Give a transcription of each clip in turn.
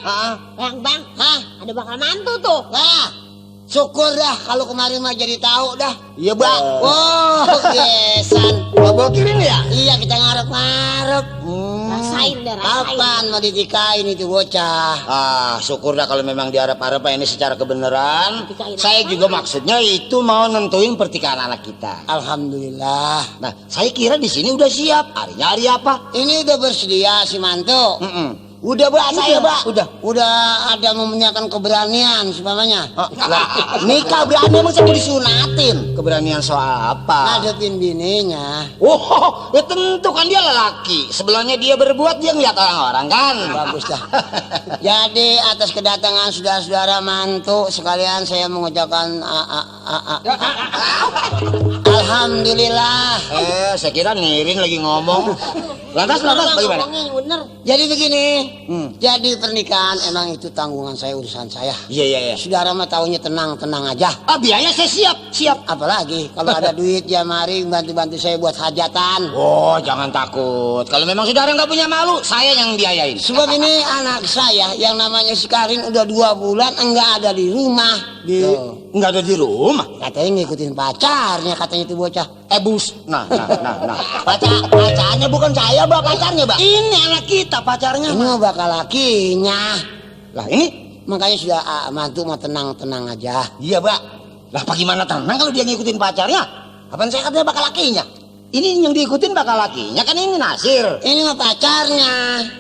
Bang, ada bakal mantu tuh. Lah, syukur dah kalau kemarin mah jadi tahu dah. Iya, Bang. Oh, gesan. Bawa kirim ya? Iya, kita ngarep-ngarep. Rasain deh, rasain. Kapan mau ditikahin itu bocah? Syukur dah kalau memang diharap-harap ini secara kebenaran. Ditikahin Saya apa? juga maksudnya itu mau nentuin pernikahan anak kita. Alhamdulillah. Nah, saya kira di sini udah siap. Harinya hari apa? Ini udah bersedia si mantu. Udah, Mbak, saya, Mbak. Udah ada memenyakan keberanian semuanya. Lah, nikah berani emang saya mau disunatin. Keberanian soal apa? Ngadepin bininya. Oh, ya tentu kan dia lelaki. Sebelumnya dia berbuat, dia ngeliat orang-orang kan. Bagus dah. Jadi atas kedatangan saudara-saudara mantu sekalian saya mengucapkan alhamdulillah. Saya kira Nirin lagi ngomong. Lantas bagaimana? Ngomongnya bener. Jadi begini, jadi pernikahan emang itu tanggungan saya, urusan saya. Iya. Saudara mah taunya tenang-tenang aja. Biaya saya siap. Apalagi kalau ada duit ya mari bantu-bantu saya buat hajatan. Oh, jangan takut. Kalau memang saudara nggak punya malu, saya yang biayain. Sebab ini anak saya yang namanya si Karin udah 2 bulan enggak ada di rumah. Nggak ada di rumah. Katanya ngikutin pacarnya, katanya itu bocah. Bus. Nah. Pacarnya bukan saya, Mbak, pacarnya, Mbak. Ini anak kita pacarnya. Ini mah bakal lakinya. Lah, ini Makanya sudah mantu mau tenang-tenang aja. iya, Mbak. Lah, bagaimana tenang kalau dia ngikutin pacarnya? Apaan saya katanya bakal lakinya? Ini yang diikutin bakal lakinya, kan ini Nasir. Ini mah pacarnya.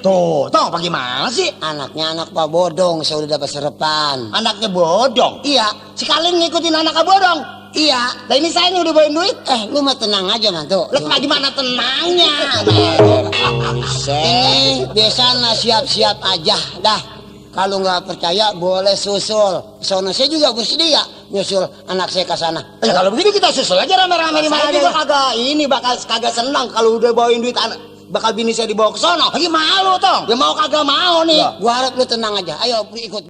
Tuh, bagaimana sih? Anaknya anak Pak Bodong, saya udah dapat serepan. Anaknya bodong. Iya, Sekali ngikutin anaknya bodong. iya. Lah, ini saya nih udah bawain duit. Lu mah tenang aja mantu. Lah, gimana tenangnya? Ini biasa siap-siap aja dah. Kalau nggak percaya boleh susul. Soalnya saya juga bersedia nyusul anak saya ke sana. Ya kalau begitu kita susul aja rame-rame di mana juga kagak senang kalau udah bawain duit anak. Bakal bini saya dibawa ke sono. Lagi malu, Tong. Ya mau kagak mau nih. Gua harap lu tenang aja. Ayo ikut.